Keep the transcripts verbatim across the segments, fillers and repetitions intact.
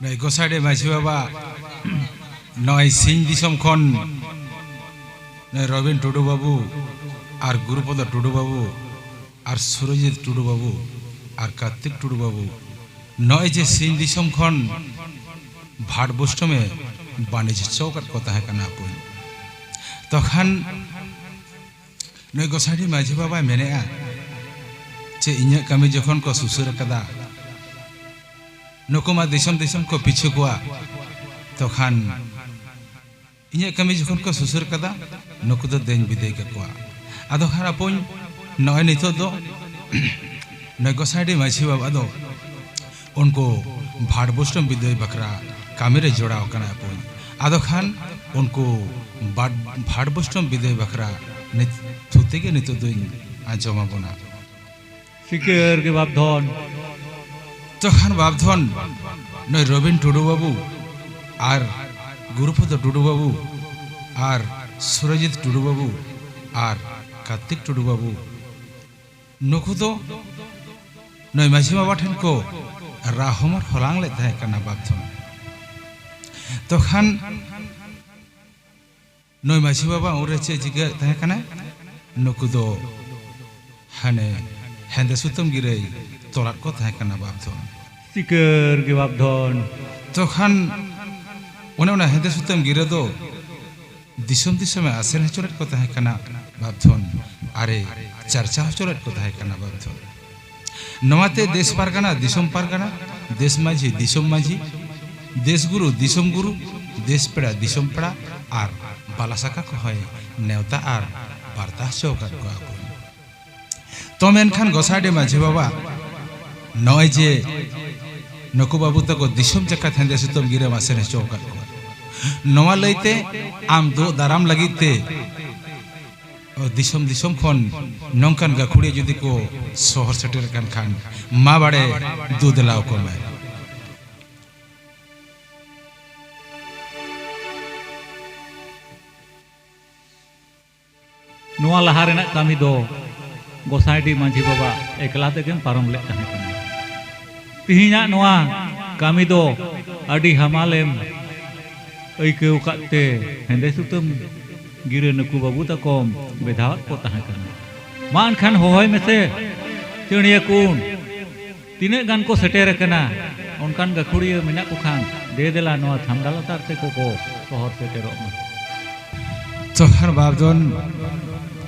ᱱᱩᱭ ᱜᱚᱥᱟᱰᱤ ᱢᱟᱹᱡᱷᱤ ᱵᱟᱵᱟ ᱱᱚᱜᱼᱚᱭ ᱥᱤᱧ ᱫᱤᱥᱚᱢ ᱠᱷᱚᱱ ᱱᱩᱭ ᱨᱚᱵᱤᱱ ᱴᱩᱰᱩ ᱵᱟᱹᱵᱩ ᱟᱨ ᱜᱩᱨᱩᱯᱚᱫᱚ ᱴᱩᱰᱩ ᱵᱟᱹᱵᱩ ᱟᱨ ᱥᱩᱨᱚᱡᱤᱛ ᱴᱩᱰᱩ ᱵᱟᱹᱵᱩ ᱟᱨ ᱠᱟᱨᱛᱤᱠ ᱴᱩᱰᱩ ᱵᱟᱹᱵᱩ ᱱᱚᱜᱼᱚᱭ ᱡᱮ ᱥᱤᱧ ᱫᱤᱥᱚᱢ ᱠᱷᱚᱱ ᱵᱷᱟᱴ ᱵᱳᱥᱴᱚᱢᱮ ᱵᱟᱹᱱᱤᱡᱽ ᱦᱚᱪᱚ ᱟᱠᱟᱫ ᱠᱚ ᱛᱟᱦᱮᱸ ᱠᱟᱱᱟ ᱵᱚᱱ᱾ ᱛᱚᱠᱷᱟᱱ ᱱᱩᱭ ᱜᱚᱥᱟᱰᱤ ᱢᱟᱹᱡᱷᱤ ᱵᱟᱵᱟᱭ ᱢᱮᱱᱮᱫᱼᱟ ᱡᱮ ᱤᱧᱟᱹᱜ ᱠᱟᱹᱢᱤ ᱡᱚᱠᱷᱚᱱ ᱠᱚ ᱥᱩᱥᱟᱹᱨ ᱟᱠᱟᱫᱟ, ᱱᱩᱠᱩ ᱢᱟ ᱫᱤᱥᱚᱢ ᱫᱤᱥᱚᱢ ᱠᱚ ᱯᱤᱪᱷᱩ ᱠᱚᱣᱟ, ᱛᱚᱠᱷᱟᱱ ᱤᱧᱟᱹᱜ ᱠᱟᱹᱢᱤ ᱡᱚᱠᱷᱚᱱ ᱠᱚ ᱥᱩᱥᱟᱹᱨ ᱠᱟᱫᱟ, ᱱᱩᱠᱩ ᱫᱚ ᱫᱮᱧ ᱵᱤᱫᱟᱹᱭ ᱠᱟᱠᱚᱣᱟ᱾ ᱟᱫᱚ ᱠᱷᱟᱱ ᱟᱯᱚᱧ ᱱᱚᱜᱼᱚᱭ ᱱᱤᱛᱚᱜ ᱫᱚ ᱱᱩᱭ ᱜᱚᱥᱟᱰᱤ ᱢᱟᱹᱡᱷᱤ ᱵᱟᱵᱟ ᱫᱚ ᱩᱱᱠᱩ ᱵᱷᱟᱴ ᱵᱳᱥᱴᱚᱢ ᱵᱤᱫᱟᱹᱭ ᱵᱟᱠᱷᱨᱟ ᱠᱟᱹᱢᱤ ᱨᱮ ᱡᱚᱲᱟᱣ ᱠᱟᱱᱟ ᱵᱚᱱ᱾ ᱟᱫᱚ ᱠᱷᱟᱱ ᱩᱱᱠᱩ ᱵᱟᱴ-, ᱵᱷᱟᱴ ᱵᱳᱥᱴᱚᱢ ᱵᱤᱫᱟᱹᱭ ᱵᱟᱠᱷᱨᱟ ᱱᱤᱛ ᱛᱷᱩᱛᱤ ᱜᱮ ᱱᱤᱛᱚᱜ ᱫᱚᱧ ᱟᱸᱡᱚᱢ ᱟᱵᱚᱱᱟ᱾ ᱥᱤᱠᱟᱹᱨ ᱜᱮ ᱵᱟᱯ ᱫᱷᱚᱱ᱾ ᱛᱚᱠᱷᱟᱱ ᱵᱟᱯ ᱫᱷᱚᱱ ᱱᱩᱭ ᱨᱚᱵᱤᱱ ᱴᱩᱰᱩ ᱵᱟᱹᱵᱩ ᱟᱨ ᱜᱩᱨᱩᱯᱚᱫᱚ ᱴᱩᱰᱩ ᱵᱟᱹᱵᱩ ᱟᱨ ᱥᱩᱨᱚᱡᱤᱛ ᱴᱩᱰᱩ ᱵᱟᱹᱵᱩ ᱟᱨ ᱠᱟᱨᱛᱤᱠ ᱴᱩᱰᱩ ᱵᱟᱹᱵᱩ ᱱᱩᱠᱩ ᱫᱚ ᱱᱩᱭ ᱢᱟᱹᱡᱷᱤ ᱵᱟᱵᱟ ᱴᱷᱮᱱ ᱠᱚ ᱨᱟᱦᱚᱢᱚᱨ ᱦᱚᱞᱟᱝ ᱞᱮᱫ ᱛᱟᱦᱮᱸ ᱠᱟᱱᱟ ᱵᱟᱯ ᱫᱷᱚᱱ᱾ ᱛᱚᱠᱷᱟᱱ ᱱᱩᱭ ᱢᱟᱹᱡᱷᱤ ᱵᱟᱵᱟ ᱩᱱᱨᱮ ᱪᱮᱫ ᱪᱤᱠᱟᱹᱭᱮᱫ ᱛᱟᱦᱮᱸ ᱠᱟᱱᱟ? ᱱᱩᱠᱩ ᱫᱚ ᱦᱟᱱᱮ ᱦᱮᱸᱫᱮ ᱥᱩᱛᱟᱹᱢ ᱜᱤᱨᱟᱹᱭ ᱛᱚᱞᱟᱫ ᱠᱚ ᱛᱟᱦᱮᱸ ᱠᱟᱱᱟ ᱵᱟᱯ ᱫᱷᱚᱱ᱾ ᱥᱤᱠᱟᱹᱨ ᱜᱮ ᱵᱟᱯ ᱫᱷᱚᱱ᱾ ᱛᱚᱠᱷᱟᱱ ᱚᱱᱮ ᱚᱱᱟ ᱦᱮᱸᱫᱮ ᱥᱩᱛᱟᱹᱢ ᱜᱤᱨᱟᱹ ᱫᱚ ᱫᱤᱥᱚᱢ ᱫᱤᱥᱚᱢᱮ ᱟᱥᱮᱱ ᱦᱚᱪᱚ ᱞᱮᱫ ᱠᱚ ᱛᱟᱦᱮᱸ ᱠᱟᱱᱟ ᱵᱟᱯ ᱫᱷᱚᱱ, ᱟᱨᱮ ᱪᱟᱨᱪᱟ ᱦᱚᱪᱚ ᱞᱮᱫ ᱠᱚ ᱛᱟᱦᱮᱸ ᱠᱟᱱᱟ ᱵᱟᱯ ᱫᱷᱚᱱ᱾ ᱱᱚᱣᱟᱛᱮ ᱫᱮᱥ ᱯᱟᱨᱜᱟᱱᱟ ᱫᱤᱥᱚᱢ ᱯᱟᱨᱜᱟᱱᱟ, ᱫᱮᱥ ᱢᱟᱹᱡᱷᱤ ᱫᱤᱥᱚᱢ ᱢᱟᱹᱡᱷᱤ, ᱫᱮᱥ ᱜᱩᱨᱩ ᱫᱤᱥᱚᱢ ᱜᱩᱨᱩ, ᱫᱮᱥ ᱯᱮᱲᱟ ᱫᱤᱥᱚᱢ ᱯᱮᱲᱟ ᱟᱨ ᱵᱟᱞᱟ ᱥᱟᱠᱟ ᱠᱚᱦᱚᱸᱭ ᱱᱮᱣᱛᱟ ᱟᱨ ᱵᱟᱨᱛᱟ ᱦᱚᱪᱚ ᱟᱠᱟᱫ ᱠᱚᱣᱟ ᱠᱚ᱾ ᱛᱚ ᱢᱮᱱᱠᱷᱟᱱ ᱜᱚᱥᱟᱰᱤ ᱢᱟᱹᱡᱷᱤ ᱵᱟᱵᱟ ᱱᱚᱜᱼᱚᱭ ᱡᱮ ᱱᱩᱠᱩ ᱵᱟᱹᱵᱩ ᱛᱟᱠᱚ ᱫᱤᱥᱚᱢ ᱡᱟᱠᱟᱛ ᱦᱮᱸᱫᱮ ᱥᱩᱛᱟᱹᱢ ᱜᱤᱨᱟᱹᱢ ᱟᱥᱮᱱ ᱦᱚᱪᱚ ᱟᱠᱟᱫ ᱠᱚᱣᱟ, ᱱᱚᱣᱟ ᱞᱟᱹᱭᱛᱮ ᱟᱢ ᱫᱩᱜ ᱫᱟᱨᱟᱢ ᱞᱟᱹᱜᱤᱫ ᱛᱮ ᱫᱤᱥᱚᱢ ᱫᱤᱥᱚᱢ ᱠᱷᱚᱱ ᱱᱚᱝᱠᱟᱱ ᱜᱟᱹᱠᱷᱩᱲᱤᱭᱟᱹ ᱡᱩᱫᱤ ᱠᱚ ᱥᱚᱦᱚᱨ ᱥᱮᱴᱮᱨ ᱟᱠᱟᱱ ᱠᱷᱟᱱ, ᱢᱟ ᱵᱟᱲᱮ ᱫᱩ ᱫᱮᱞᱟᱣ ᱠᱚ ᱢᱮ᱾ ᱱᱚᱣᱟ ᱞᱟᱦᱟ ᱨᱮᱱᱟᱜ ᱠᱟᱹᱢᱤ ᱫᱚ ᱜᱚᱸᱥᱟᱭᱰᱤ ᱢᱟᱹᱡᱷᱤ ᱵᱟᱵᱟ ᱮᱠᱞᱟ ᱛᱮᱜᱮᱢ ᱯᱟᱨᱚᱢ ᱞᱮᱫ ᱛᱟᱦᱮᱸ ᱠᱟᱱᱟ᱾ ᱛᱮᱦᱮᱧᱟᱜ ᱱᱚᱣᱟ ᱠᱟᱹᱢᱤ ᱫᱚ ᱟᱹᱰᱤ ᱦᱟᱢᱟᱞᱮᱢ ᱟᱹᱭᱠᱟᱹᱣ ᱠᱟᱫ ᱛᱮ ᱦᱮᱸᱫᱮ ᱥᱩᱛᱟᱹᱢ ᱜᱤᱨᱟᱹ ᱱᱩᱠᱩ ᱵᱟᱹᱵᱩ ᱛᱟᱠᱚᱢ ᱵᱮᱫᱷᱟᱣᱟᱫ ᱠᱚ ᱛᱟᱦᱮᱸ ᱠᱟᱱᱟ᱾ ᱢᱟ ᱮᱱᱠᱷᱟᱱ ᱦᱚᱦᱚᱭ ᱢᱮᱥᱮ ᱪᱟᱹᱲᱤᱭᱟᱹ ᱠᱩᱱ, ᱛᱤᱱᱟᱹᱜ ᱜᱟᱱ ᱠᱚ ᱥᱮᱴᱮᱨ ᱟᱠᱟᱱᱟ? ᱚᱱᱠᱟᱱ ᱜᱟᱹᱠᱷᱩᱲᱤᱭᱟᱹ ᱢᱮᱱᱟᱜ ᱠᱚ ᱠᱷᱟᱱ ᱫᱮ ᱫᱮᱞᱟ ᱱᱚᱣᱟ ᱪᱷᱟᱢᱰᱟ ᱞᱟᱛᱟᱨ ᱛᱮᱠᱚ ᱠᱚ ᱥᱚᱦᱚᱨ ᱥᱮᱴᱮᱨᱚᱜ ᱢᱟ᱾ ᱛᱚᱠᱷᱟᱱ ᱵᱟᱵᱫᱚᱱ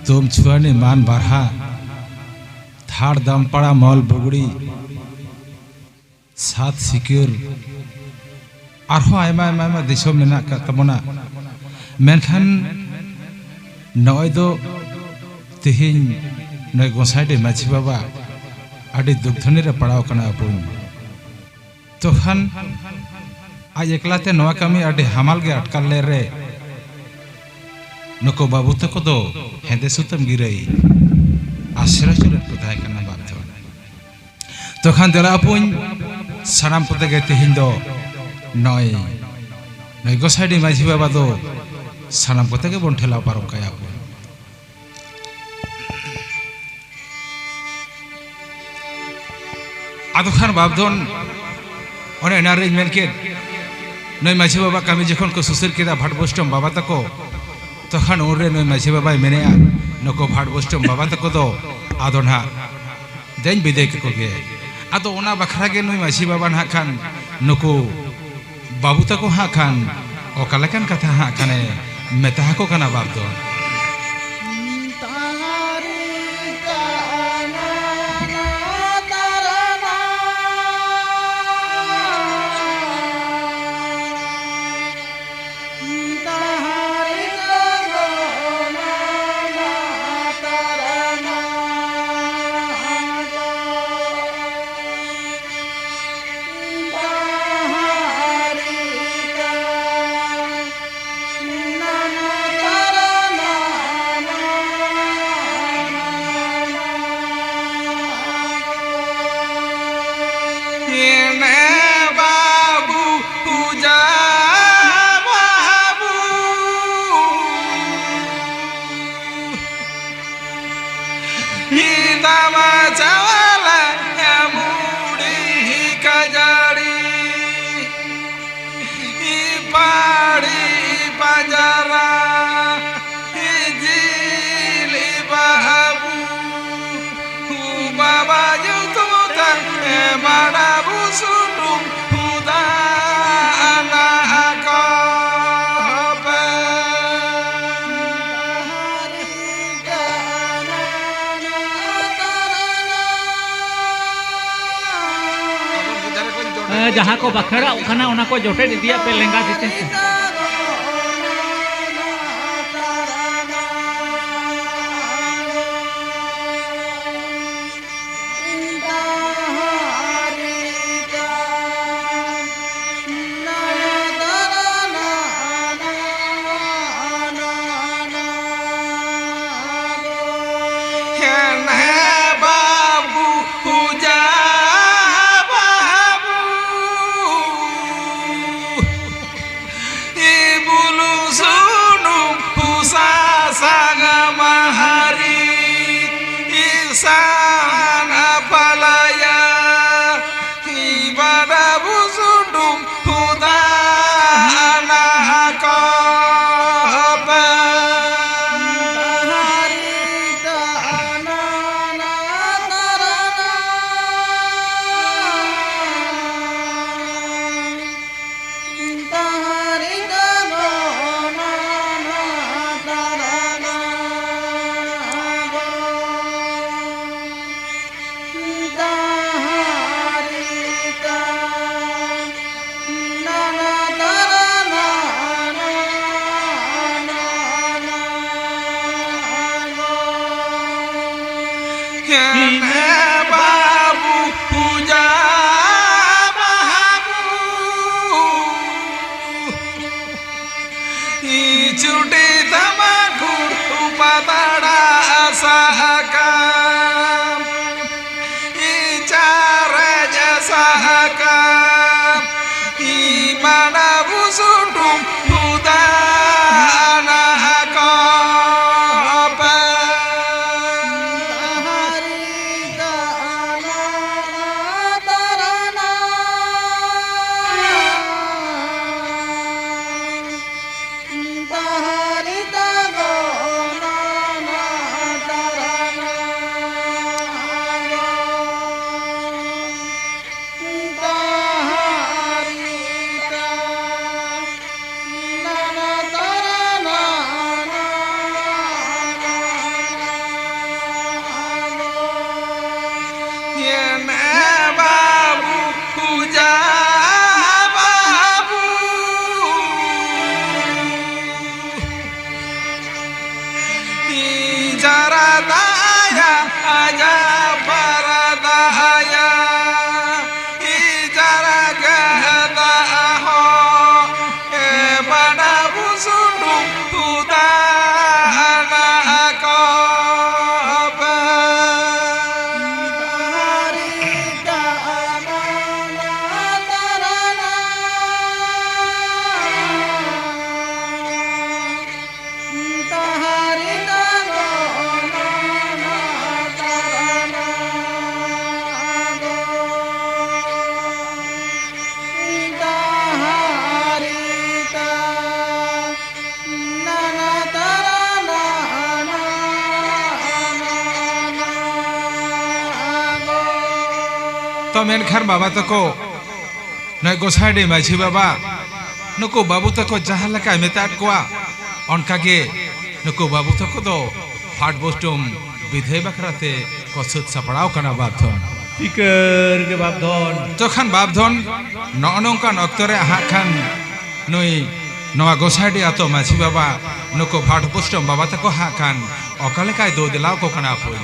ᱛᱩᱢ ᱪᱷᱩᱣᱟᱱᱤ ᱢᱟᱱ ᱵᱟᱨᱦᱟ ᱛᱷᱟᱲ ᱫᱟᱢᱯᱟᱲᱟ ᱢᱚᱞ ᱵᱩᱜᱲᱤ ᱥᱟᱛ ᱥᱤᱠᱟᱹᱨ, ᱟᱨᱦᱚᱸ ᱟᱭᱢᱟ, ᱟᱭᱢᱟ, ᱟᱭᱢᱟ ᱫᱤᱥᱚᱢ ᱢᱮᱱᱟᱜ ᱟᱠᱟᱫ ᱛᱟᱵᱚᱱᱟ᱾ ᱢᱮᱱᱠᱷᱟᱱ ᱱᱚᱜᱼᱚᱭ ᱫᱚ ᱛᱮᱦᱮᱧ ᱱᱩᱭ ᱜᱚᱸᱥᱟᱭᱰᱤ ᱢᱟᱹᱡᱷᱤ ᱵᱟᱵᱟ ᱟᱹᱰᱤ ᱫᱩᱠ ᱫᱷᱟᱹᱱᱤ ᱨᱮ ᱯᱟᱲᱟᱣ ᱠᱟᱱᱟ ᱟᱵᱚ᱾ ᱛᱚᱠᱷᱟᱱ ᱟᱡ ᱮᱠᱞᱟ ᱛᱮ ᱱᱚᱣᱟ ᱠᱟᱹᱢᱤ ᱟᱹᱰᱤ ᱦᱟᱢᱟᱞ ᱜᱮ ᱟᱴᱠᱟᱨ ᱞᱮ ᱨᱮ, ᱱᱩᱠᱩ ᱵᱟᱹᱵᱩ ᱛᱟᱠᱚ ᱫᱚ ᱦᱮᱸᱫᱮ ᱥᱩᱛᱟᱹᱢ ᱜᱤᱨᱟᱹᱭ ᱟᱥᱨᱟ ᱦᱚᱪᱚ ᱞᱮᱫ ᱠᱚ ᱛᱟᱦᱮᱸ ᱠᱟᱱᱟ ᱵᱟᱯ ᱫᱚ᱾ ᱛᱚᱠᱷᱟᱱ ᱫᱮᱞᱟ ᱟᱯᱩᱧ, ᱥᱟᱱᱟᱢ ᱠᱚᱛᱮ ᱜᱮ ᱛᱮᱦᱮᱧ ᱫᱚ ᱱᱚᱜᱼᱚᱭ ᱱᱩᱭ ᱜᱚᱸᱥᱟᱭᱰᱤ ᱢᱟᱹᱡᱷᱤ ᱵᱟᱵᱟ ᱫᱚ ᱥᱟᱱᱟᱢ ᱠᱚᱛᱮ ᱜᱮᱵᱚᱱ ᱴᱷᱮᱞᱟᱣ ᱯᱟᱨᱚᱢ ᱠᱟᱭᱟ ᱵᱚᱱ᱾ ᱟᱫᱚ ᱠᱷᱟᱱ ᱵᱟᱯᱫᱚᱱ, ᱚᱱᱮ ᱮᱱᱟᱝ ᱨᱮᱧ ᱢᱮᱱ ᱠᱮᱫ, ᱱᱩᱭ ᱢᱟᱹᱡᱷᱤ ᱵᱟᱵᱟ ᱠᱟᱹᱢᱤ ᱡᱚᱠᱷᱚᱱ ᱠᱚ ᱥᱩᱥᱟᱹᱨ ᱠᱮᱫᱟ ᱵᱷᱟᱴ ᱵᱳᱥᱴᱚᱢ ᱵᱟᱵᱟ ᱛᱟᱠᱚ, ᱛᱚᱠᱷᱚᱱ ᱩᱱᱨᱮ ᱱᱩᱭ ᱢᱟᱹᱡᱷᱤ ᱵᱟᱵᱟᱭ ᱢᱮᱱᱮᱜᱼᱟ, ᱱᱩᱠᱩ ᱵᱷᱟᱴ ᱵᱳᱥᱴᱚᱢ ᱵᱟᱵᱟ ᱛᱟᱠᱚ ᱫᱚ ᱟᱫᱚ ᱱᱟᱦᱟᱜ ᱫᱮᱧ ᱵᱤᱫᱟᱹᱭ ᱠᱟᱠᱚ ᱜᱮ᱾ ᱟᱫᱚ ᱚᱱᱟ ᱵᱟᱠᱷᱨᱟ ᱜᱮ ᱱᱩᱭ ᱢᱟᱹᱡᱷᱤ ᱵᱟᱵᱟ ᱱᱟᱦᱟᱜ ᱠᱷᱟᱱ ᱱᱩᱠᱩ ᱵᱟᱹᱵᱩ ᱛᱟᱠᱚ ᱦᱟᱸᱜ ᱠᱷᱟᱱ ᱚᱠᱟ ᱞᱮᱠᱟᱱ ᱠᱟᱛᱷᱟ ᱦᱟᱸᱜ ᱠᱷᱟᱱᱮ ᱢᱮᱛᱟ ᱟᱠᱚ ᱠᱟᱱᱟ ᱵᱟᱯᱫᱚᱱ᱾ ᱡᱟᱹᱲᱤ ᱯᱟᱲᱤ ᱯᱟᱸᱡᱟᱨᱟ ᱡᱤᱞᱤ ᱵᱟᱹᱵᱩ ᱵᱟᱵᱟ ᱧᱩᱛᱩᱢ ᱛᱟᱢ ᱵᱟᱲᱟ ᱵᱩᱥᱩᱱᱩᱢ ᱦᱩᱫᱟ ᱟᱱᱟ ᱟᱠᱚ ᱯᱮ᱾ ᱦᱮᱸ, ᱡᱟᱦᱟᱸ ᱠᱚ ᱵᱟᱠᱷᱮᱲᱚᱜ ᱠᱟᱱᱟ, ᱚᱱᱟ ᱠᱚ ᱡᱚᱴᱮᱫ ᱤᱫᱤᱭᱟᱜ ᱯᱮ ᱞᱮᱸᱜᱟ ᱛᱤ ᱛᱮ᱾ ᱛᱚ ᱢᱮᱱᱠᱷᱟᱱ ᱵᱟᱵᱟ ᱛᱟᱠᱚ, ᱱᱚᱜᱼᱚᱭ ᱜᱚᱸᱥᱟᱭᱰᱤ ᱢᱟᱹᱡᱷᱤ ᱵᱟᱵᱟ, ᱱᱩᱠᱩ ᱵᱟᱹᱵᱩ ᱛᱟᱠᱚ ᱡᱟᱦᱟᱸ ᱞᱮᱠᱟᱭ ᱢᱮᱛᱟᱫ ᱠᱚᱣᱟ, ᱚᱱᱠᱟᱜᱮ ᱱᱩᱠᱩ ᱵᱟᱹᱵᱩ ᱛᱟᱠᱚ ᱫᱚ ᱯᱷᱟᱴ ᱵᱩᱥᱴᱩᱢ ᱵᱤᱫᱟᱹᱭ ᱵᱟᱠᱷᱨᱟ ᱛᱮ ᱠᱚ ᱥᱟᱹᱛ ᱥᱟᱯᱲᱟᱣ ᱠᱟᱱᱟ ᱵᱟᱯᱫᱷᱚᱱ᱾ ᱪᱤᱠᱟᱹᱨ ᱜᱮ ᱵᱟᱯᱫᱷᱚᱱ᱾ ᱛᱚᱠᱷᱟᱱ ᱵᱟᱯᱫᱷᱚᱱ ᱱᱚᱜᱼᱚ ᱱᱚᱝᱠᱟᱱ ᱚᱠᱛᱚ ᱨᱮ ᱦᱟᱸᱜ ᱠᱷᱟᱱ ᱱᱩᱭ ᱱᱚᱣᱟ ᱜᱚᱸᱥᱟᱭᱰᱤ ᱟᱛᱳ ᱢᱟᱹᱡᱷᱤ ᱵᱟᱵᱟ ᱱᱩᱠᱩ ᱯᱷᱟᱴ ᱵᱩᱥᱴᱩᱢ ᱵᱟᱵᱟ ᱛᱟᱠᱚ ᱦᱟᱸᱜ ᱠᱷᱟᱱ ᱚᱠᱟ ᱞᱮᱠᱟᱭ ᱫᱩ ᱫᱮᱞᱟᱣ ᱠᱚ ᱠᱟᱱᱟ ᱦᱟᱯᱳᱭ᱾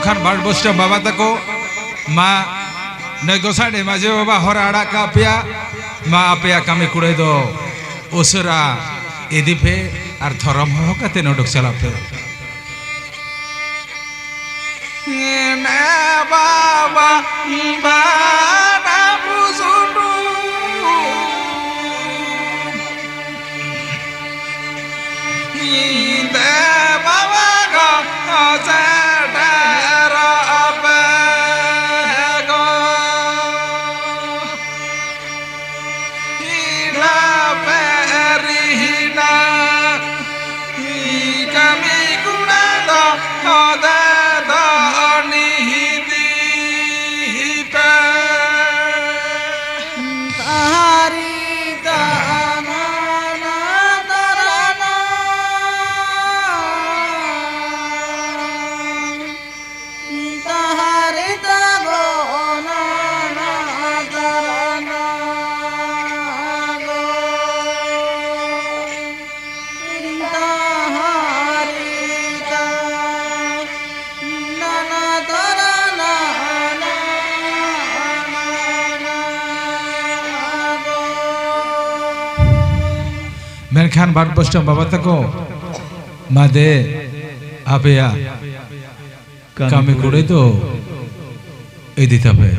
ᱠᱷᱟᱱ ᱵᱟᱴ ᱵᱚᱥᱴᱚ ᱵᱟᱵᱟ ᱛᱟᱠᱚ, ᱢᱟ ᱱᱩᱭ ᱜᱚᱥᱟᱰᱤ ᱢᱟᱹᱡᱷᱤ ᱵᱟᱵᱟ ᱦᱚᱨ ᱟᱲᱟᱜ ᱠᱟᱜ ᱯᱮᱭᱟ, ᱢᱟ ᱟᱯᱮᱭᱟᱜ ᱠᱟᱹᱢᱤ ᱠᱩᱲᱟᱹᱭ ᱫᱚ ᱩᱥᱟᱹᱨᱟ ᱤᱫᱤ ᱯᱮ ᱟᱨ ᱫᱷᱚᱨᱚᱢ ᱦᱚᱦᱚ ᱠᱟᱛᱮ ᱩᱰᱩᱠ ᱪᱟᱞᱟᱜ ᱯᱮ᱾ ᱵᱟᱵᱟ ᱵᱟᱱᱟ ᱵᱩᱥᱩᱰᱩ ᱧᱤᱫᱟᱹ ᱵᱟᱵᱟ ᱜᱚ ᱥᱮᱴᱮᱨᱚᱜ ᱯᱮ ᱜᱚ᱾ ᱦᱤᱲᱟ ᱯᱮ ᱨᱤᱦᱤᱲᱟ, ᱠᱟᱹᱢᱤ ᱠᱩᱲᱟ ᱫᱚ ᱦᱚᱫᱮ ᱫᱚ ᱱᱤᱦᱤᱫᱤ ᱯᱮ᱾ ᱛᱟᱦᱟᱨᱤ ᱛᱟᱱᱟ ᱛᱟᱨᱟᱱᱟ᱾ ᱛᱟᱦᱟᱨᱤ ᱛᱟᱜᱚ ᱱᱟᱱᱟ ᱛᱟᱨᱟᱱᱟ ᱜᱚ᱾ ᱛᱟᱦᱟᱨᱤ ᱛᱟ ᱱᱟᱱᱟ ᱛᱟᱨᱟᱱᱟ ᱱᱟᱱᱟ ᱜᱚ᱾ ᱢᱮᱱᱠᱷᱟᱱ ᱵᱟᱴ ᱵᱚᱥᱴᱚᱢ ᱵᱟᱵᱟ ᱛᱟᱠᱚ, ᱢᱟ ᱫᱮ, ᱟᱯᱮᱭᱟᱜ ᱠᱟᱹᱢᱤ ᱠᱩᱲᱟᱹᱭ ᱫᱚ ᱤᱫᱤ ᱛᱟᱯᱮ᱾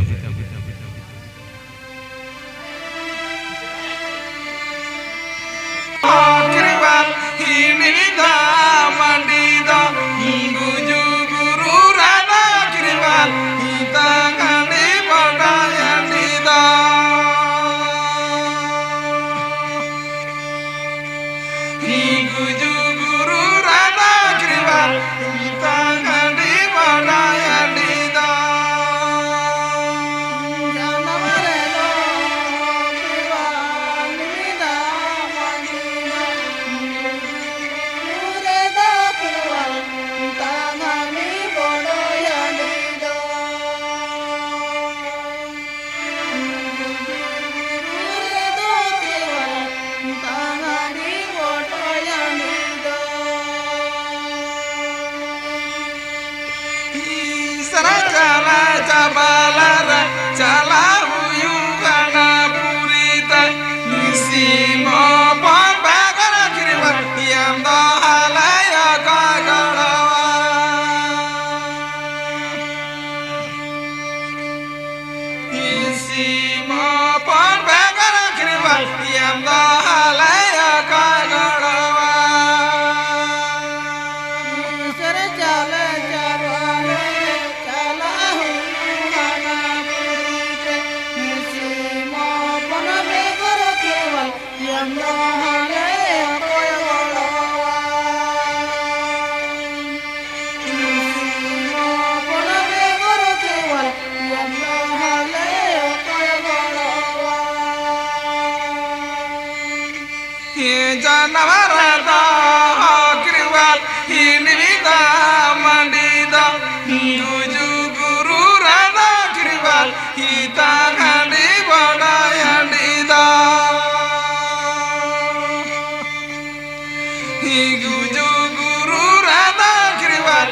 ᱜᱩᱡᱩ ᱜᱩᱨᱩ ᱨᱮᱫᱚ ᱠᱷᱤᱨᱣᱟᱞ,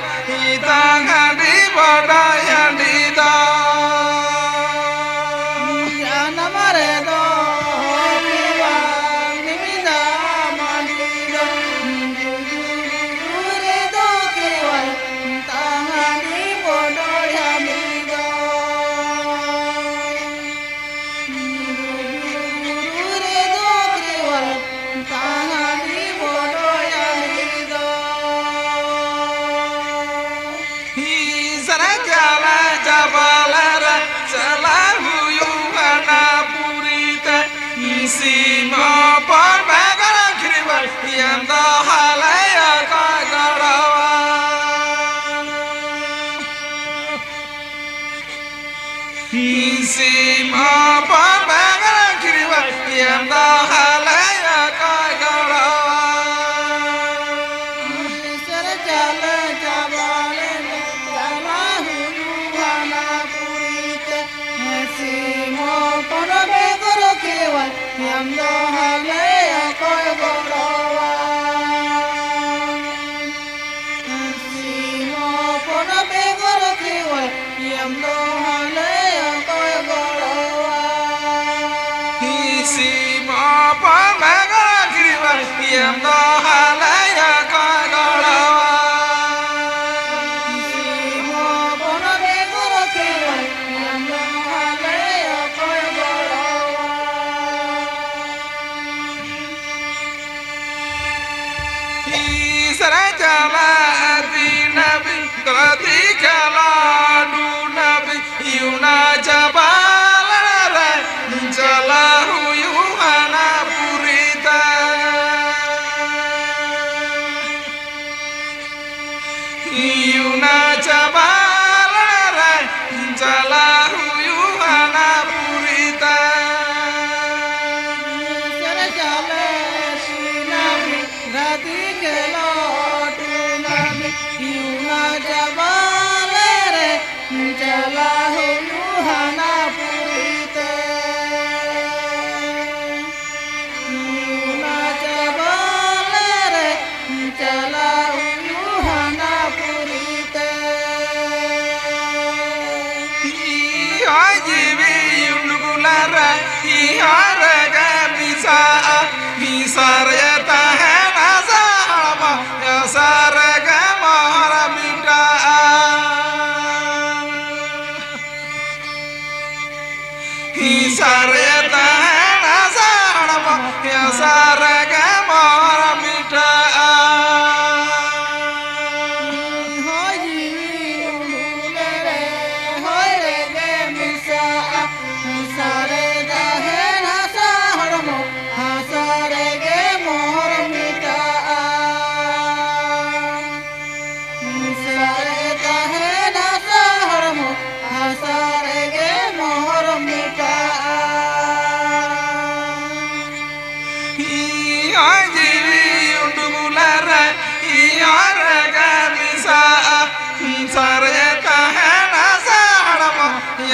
ᱤᱛᱟᱝ ᱦᱟᱺᱰᱤ ᱵᱚᱰᱚᱭ ᱦᱟᱺᱰᱤ ᱫᱚ᱾ ᱡᱟᱱᱟᱢ ᱨᱮᱫᱚ ᱠᱷᱤᱨᱣᱟᱞ ᱢᱤᱫ ᱫᱷᱟᱣ ᱢᱟᱹᱰᱤ ᱫᱚ᱾ ᱜᱩᱡᱩ ᱜᱩᱨᱩ ᱨᱮᱫᱚ ᱠᱷᱤᱨᱣᱟᱞ, ᱤᱛᱟᱝ ᱦᱟᱺᱰᱤ ᱵᱚᱰᱚᱭ ᱦᱟᱺᱰᱤ ᱫᱚ᱾ ᱵᱩᱨᱩ ᱨᱮᱫᱚ ᱠᱷᱮᱨᱣᱟᱞ ᱛᱟᱦᱟᱸᱰᱤ ᱵᱚᱰᱚᱭᱟᱞᱤ ᱫᱚ᱾ ᱦᱤᱥᱨᱟ ᱪᱟᱞᱟ ᱪᱟᱵᱟᱞᱟ ᱨᱟ ᱪᱟᱞᱟ ᱦᱩᱭᱩᱜ ᱦᱟᱱᱟ ᱯᱩᱨᱤ ᱛᱮ᱾ ᱥᱤᱢ ᱦᱚᱯᱚᱱ ᱵᱮᱜᱚᱨ ᱠᱷᱮᱨᱣᱟᱞ ᱭᱟᱢ ᱫᱚ ᱦᱟᱞᱮ ᱚᱠᱚᱭ ᱜᱚᱲᱚᱣᱟ᱾ ᱥᱤᱢ ᱦᱚᱯᱚᱱ ᱵᱟᱝᱨᱟ ᱠᱷᱤᱨᱣᱟᱞ ᱭᱟᱢ ᱫᱚ ᱦᱟᱞᱮ ᱚᱠᱚᱭ ᱜᱚᱲᱚᱣᱟ᱾ ᱥᱮᱨ ᱪᱟᱞᱮ ᱪᱟᱵᱟ ᱞᱮᱱ ᱪᱟᱞᱟ ᱦᱩᱭᱩᱜ ᱦᱟᱱᱟ ᱯᱩᱨᱤ ᱛᱮ᱾ ᱥᱤᱢ ᱦᱚᱯᱚᱱ ᱵᱮᱜᱚᱨ ᱠᱷᱤᱨᱣᱟᱞ ᱭᱟᱢ ᱫᱚ ᱦᱟᱞᱮ ᱚᱠᱚᱭ ᱜᱚᱲᱚᱣᱟ᱾ ᱥᱤᱢ ᱦᱚᱯᱚᱱ ᱵᱮᱜᱚᱨ ᱠᱷᱮᱨᱣᱟᱞ ᱭᱟᱢ ᱫᱚ ᱦᱟᱞᱮ ᱚᱠᱚᱭ ᱜᱚᱲᱚᱣᱟ᱾ ᱥᱤᱢ ᱦᱚᱯᱚᱱ ᱵᱮᱜᱚᱨ ᱠᱷᱮᱨᱣᱟᱞ ᱭᱟᱢ ᱫᱚ ᱦᱟᱞᱮ ᱚᱠᱚᱭ ᱜᱚᱲᱚᱣᱟ᱾ ᱥᱤᱢ ᱦᱚᱯᱚᱱ ᱵᱮᱜᱚᱨ ᱠᱷᱮᱨᱣᱟᱞ ᱭᱟᱢ ᱫᱚ ᱦᱟᱞᱮ ᱚᱠᱚᱭ ᱜᱚᱲᱚᱣᱟ᱾ ᱤᱥᱨᱟ ᱪᱟᱞᱟ ᱫᱤᱱᱟᱵᱤ ᱫᱨᱚᱛᱤ ᱠᱟᱞᱟ ᱰᱩᱱᱟᱵᱤ ᱭᱩᱱᱟ ᱪᱟᱵᱟᱞ ᱨᱮ ᱪᱟᱞᱟ ᱦᱩᱭᱩᱜ ᱦᱟᱱᱟ ᱯᱩᱨᱤᱛᱟ᱾ ᱤᱭᱩᱱᱟ ᱪᱟᱵᱟᱞ ᱨᱮ ᱪᱟᱞᱟ ᱦᱩᱭᱩᱜ ᱦᱟᱱᱟ ᱯᱩᱨᱤᱛᱟ᱾ ᱥᱮᱨ ᱪᱟᱞᱮ ᱥᱤᱱᱟᱢᱤ ᱨᱟᱛᱤ ᱠᱷᱮᱞᱚ ᱴᱩᱱᱟᱢᱤ ᱤᱭᱩᱱᱟ ᱪᱟᱵᱟᱞ ᱨᱮ ᱪᱟᱞᱟ ᱦᱩᱭᱩᱜ ᱦᱟᱱᱟ ᱯᱩᱨᱤᱛᱮ᱾ ᱤᱭᱩᱱᱟ ᱪᱟᱵᱟᱞ ᱨᱮ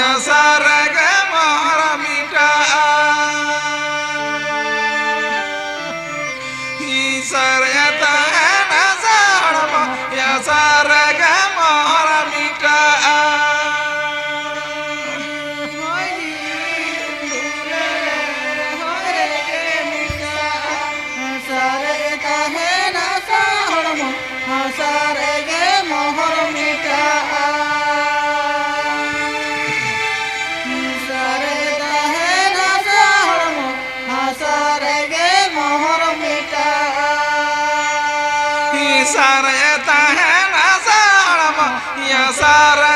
ᱦᱟᱥᱟ ᱨᱮᱜᱮ ᱢᱚᱦᱚᱨ ᱢᱤᱴᱟᱜᱼᱟ᱾ ᱦᱤᱥᱟᱹᱨᱮ ᱛᱟᱦᱮᱱᱟ ᱥᱮ ᱦᱚᱲᱢᱚ, ᱦᱟᱥᱟ ᱨᱮᱜᱮ ᱢᱚᱦᱚᱨ ᱢᱤᱴᱟᱜᱼᱟ᱾ ᱦᱟᱥᱟ ᱨᱮ ᱛᱟᱦᱮᱱᱟ ᱥᱮ ᱦᱚᱲᱢᱚ, ᱦᱟᱥᱟ ᱨᱮᱜᱮ ᱢᱚᱦᱚᱨ ᱢᱮᱴᱟᱜᱼᱟ᱾ ᱦᱟᱥᱟ ᱨᱮ ᱛᱟᱦᱮᱱᱟ ᱥᱮ ᱦᱚᱲᱢᱚ, ᱦᱟᱥᱟ ᱨᱮᱜᱮ ᱢᱚᱦᱚᱨ ᱢᱮᱴᱟᱜᱼᱟ᱾ ᱦᱟᱥᱟ ᱨᱮ ᱛᱟᱦᱮᱱᱟ ᱥᱮ ᱦᱚᱲᱢᱚ, ᱦᱟᱥᱟ ᱨᱮ